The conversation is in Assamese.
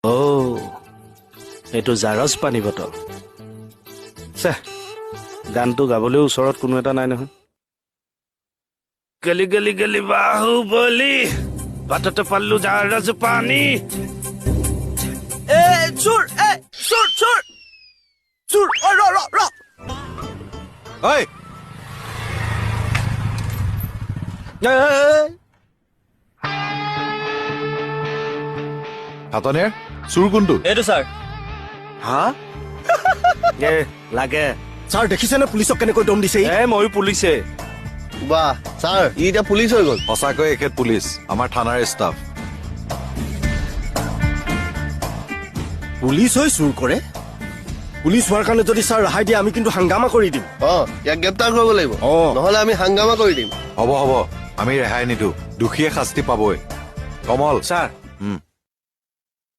অ' এইটো জাৰজ পানী বটল। চেহ, গানটো গাবলৈও ওচৰত কোনো এটা নাই নহয়। গলি গলি গলি বাহুবলী, বাটতে পালো জাৰজ পানী। এ চোৰ, এ চোৰ, চোৰ, চোৰ, ঐ ৰ ৰ ৰ। ঐ খাটনিয়াৰ, চোৰ কোনটো? এইটো ছাৰ। হা? এ লাগে। ছাৰ, দেখিছেনে পুলিচক কেনেকৈ দম দিছে ই? এ ময়ো পুলিচে। বাহ ছাৰ, ই এতিয়া পুলিচ হৈ গ'ল। সঁচাকৈ এখেত পুলিচ, আমাৰ থানাৰ ষ্টাফ। পুলিচ হৈ চুৰ কৰে? পুলিচ হোৱাৰ কাৰণে যদি ছাৰ ৰেহাই দিয়ে, আমি কিন্তু হাংগামা কৰি দিম। অ, ইয়াক গ্ৰেপ্তাৰ কৰিব লাগিব। অ। নহ'লে আমি হাংগামা কৰি দিম। হ'ব হ'ব, আমি ৰেহাই নিদিওঁ, দোষীয়ে শাস্তি পাবই। কমল। ছাৰ।